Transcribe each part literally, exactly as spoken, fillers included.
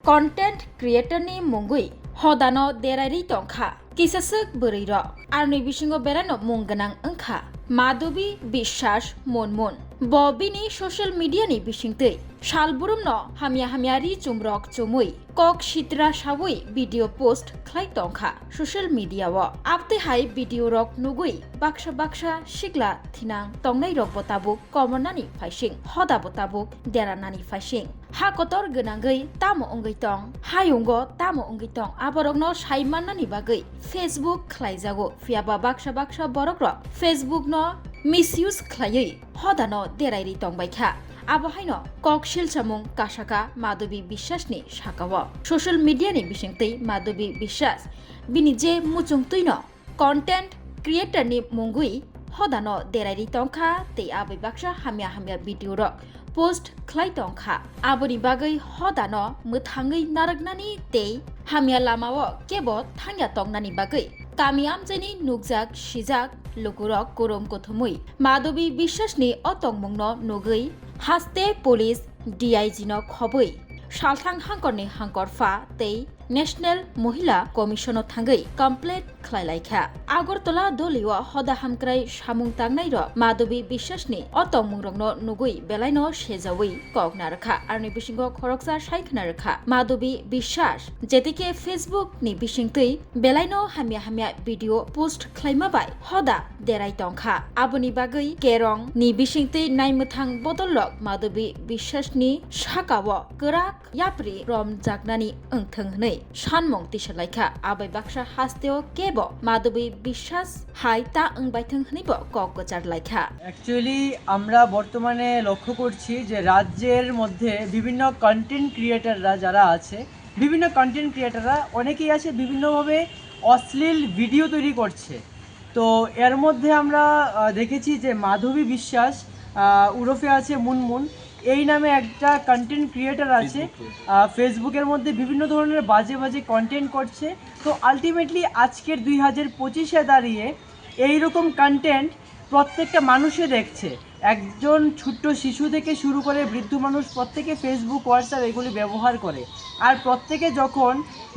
content creator ni mungwi hodano derairwi tongkha. Kisaswk bwrwirok aroni bisingo belaino mung gwnang wngkha Madhubi Biswas Munmun. Bo bini social media ni bisingtwi salburumno hamya hamya ri chumrok chumwi kok sitra sawi video post khlai tongkha social media o. Abtwi hai video rok nugwi baksa baksa sikla thinang tongnai rok bo tabuk komornani phaising, hoda bo tabuk deranani phaising. Ha kotor gwnangwi tamo wngwi tong, hayungo tamo wngwi tong, aborokno sai mannani bagwi Facebook khlaijago, phiyaba baksa baksa borokrok Facebook no misuse khlaiwi hodano derairwi tongbaikha. Abo haino kok silsamung kasaka Madhubi Biswas ni sakao. Social media ni bisingtwi Madhubi Biswas bini je muchung twino content creator ni mungwi hodano derairwi tongkha tei aboni baksa hamya hamya video rok post khlai tongkha. Aboni bagwi hodano mwthangwi narwknani tei hamya lamao kebo thangya tongnani bagwi kami amchaini nukjak sijak lukurok kurum kuthumwi Madhubi Biswas ni o tongmungno nugwi haste police D I G no khobwi salthang hangkorni hangkorpha tei National Mohila Commission o thangwi complaint khlai lai kha. Agartala dolio hoda hamkrai samung tangnai rok Madhubi Biswas ni o tongmung rokno nugwi belaino sejawi kok narwkha. Aroni bisingo khoroksa sai khna rwkha Madhubi Biswas, jetike Facebook ni bisingtwi belaino hamya hamya video post khlaima bai hoda derai tongkha. Aboni bagwi kerong ni bisingtwi naimwthang bodol rok Madhubi Biswas ni sakao kwrak yapri romjaknani wngthwng hwnwi sanmung tisalaikha. Abai baksa hasteo kebo Madhubi Biswas hai ta wngbaithwng hwnwibo kok kwchar laikha. Actually আমরা বর্তমানে লক্ষ্য করছি যে রাজ্যের মধ্যে বিভিন্ন কন্টেন্ট ক্রিয়েটাররা যারা আছে, বিভিন্ন কন্টেন্ট ক্রিয়েটাররা অনেকেই আছে বিভিন্নভাবে অশ্লীল ভিডিও তৈরি করছে। তো এর মধ্যে আমরা আহ, দেখেছি যে মাধবী বিশ্বাস, আহ, উরফে আছে মুনমুন, এই নামে একটা কন্টেন্ট ক্রিয়েটার আছে। ফেসবুকে। আহ, ফেসবুকের মধ্যে বিভিন্ন ধরনের বাজে বাজে কন্টেন্ট করছে। তো আলটিমেটলি আজকের দুই হাজার পঁচিশে দাঁড়িয়ে এইরকম কন্টেন্ট প্রত্যেকটা মানুষে দেখছে। একজন ছোট্ট শিশু থেকে শুরু করে বৃদ্ধ মানুষ প্রত্যেকে ফেসবুক, হোয়াটসঅ্যাপ এগুলি ব্যবহার করে। আর প্রত্যেকে যখন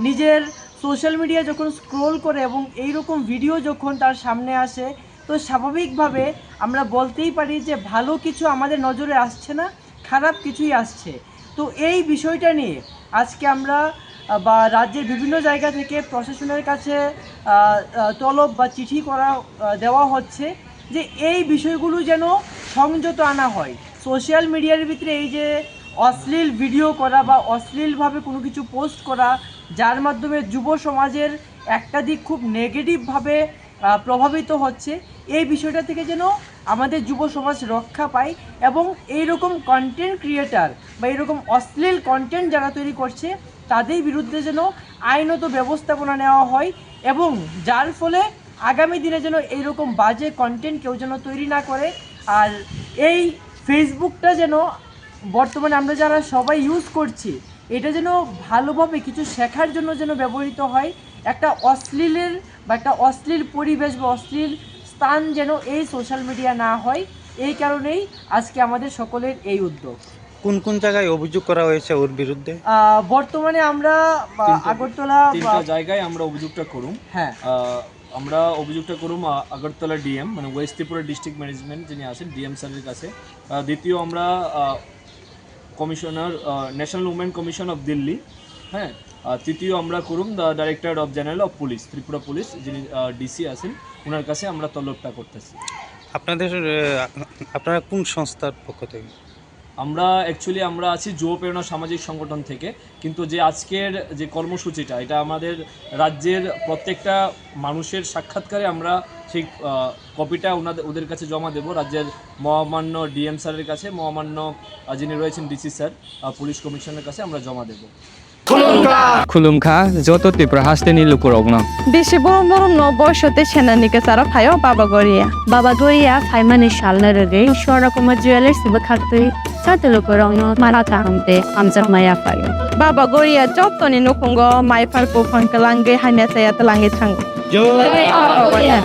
নিজের সোশ্যাল মিডিয়া যখন স্ক্রোল করে এবং এইরকম ভিডিও যখন তার সামনে আসে, তো স্বাভাবিকভাবে আমরা বলতেই পারি যে ভালো কিছু আমাদের নজরে আসছে না, খারাপ কিছুই আসছে। তো এই বিষয়টা নিয়ে আজকে আমরা, আহ, বা রাজ্যের বিভিন্ন জায়গা থেকে প্রশাসনের কাছে, আহ, আহ, তলব বা চিঠি করা, আহ, দেওয়া হচ্ছে যে এই বিষয়গুলো যেন সংযত আনা হয়। সোশ্যাল মিডিয়ার ভিতরে এই যে অশ্লীল ভিডিও করা বা অশ্লীলভাবে কোনো কিছু পোস্ট করা, যার মাধ্যমে যুব সমাজের একটা দিক খুব নেগেটিভভাবে, আহ, প্রভাবিত হচ্ছে, এই বিষয়টা থেকে যেন আমাদের যুব সমাজ রক্ষা পায় এবং এইরকম কন্টেন্ট ক্রিয়েটার বা এরকম অশ্লীল কন্টেন্ট যারা তৈরি করছে, তাদের বিরুদ্ধে যেন আইনত ব্যবস্থাপনা নেওয়া হয় এবং যার ফলে আগামী দিনে যেন এইরকম বাজে কন্টেন্ট কেউ যেন তৈরি না করে। আর এই ফেসবুকটা যেন বর্তমানে আমরা যারা সবাই ইউজ করছি, এটা যেন ভালোভাবে কিছু শেখার জন্য যেন ব্যবহৃত হয়। একটা অশ্লীলের বা একটা অশ্লীল পরিবেশ বা অশ্লীল স্থান যেন এই সোশ্যাল মিডিয়া না হয়, এই কারণেই আজকে আমাদের সকলের এই উদ্যোগ। কোন কোন জায়গায় অভিযোগ করা হয়েছে ওর বিরুদ্ধে? আহ, বর্তমানে আমরা, আহ, তিনটা, আগরতলা, তিনটা আহ, জায়গায় আমরা অভিযোগটা করুম। হ্যাঁ। আহ, আমরা অভিযোগটা করুম, আহ, আগরতলা ডিএম, মানে ওয়েস্ট ত্রিপুরা ডিস্ট্রিক্ট ম্যানেজমেন্ট যিনি আছেন, ডিএম স্যারের কাছে। আহ, দ্বিতীয় আমরা, আহ, কমিশনার, আহ, national women commission of Delhi, হ্যাঁ। আহ, তৃতীয় আমরা করুম the director of general of police, Tripura police, যিনি, আহ, ডিসি আছেন, ওনার কাছে আমরা তলবটা করতেছি। আপনাদের, আহ, আপনারা কোন সংস্থার পক্ষ থেকে? আমরা অ্যাকচুয়ালি আমরা আছি যুব প্রেরণা সামাজিক সংগঠন থেকে, কিন্তু যে আজকের যে কর্মসূচিটা, এটা আমাদের রাজ্যের প্রত্যেকটা মানুষের সাক্ষাৎকারে আমরা সেই, আহ, কপিটা ওনাদের, ওদের কাছে জমা দেব, রাজ্যের মহামান্য ডিএম স্যারের কাছে, মহামান্য, আহ, যিনি রয়েছেন ডিসি স্যার, আহ, পুলিশ কমিশনারের কাছে আমরা জমা দেব। Khulumkha joto Tripura hasteni lukurokno. Bisi borom borom no boiso tei senani kwcharo phaio Baba Goria. Baba Goria phaimani salno rwgwi Swarna Kumar Jewellers ni bwkhaktwi joto lukurokno mara kaham tei hamjakma yaphaio. Baba Goria jotoni nukhungo maiphar buphang kwlangwi hamya chaya twlangwi thango. Jai Baba Goria.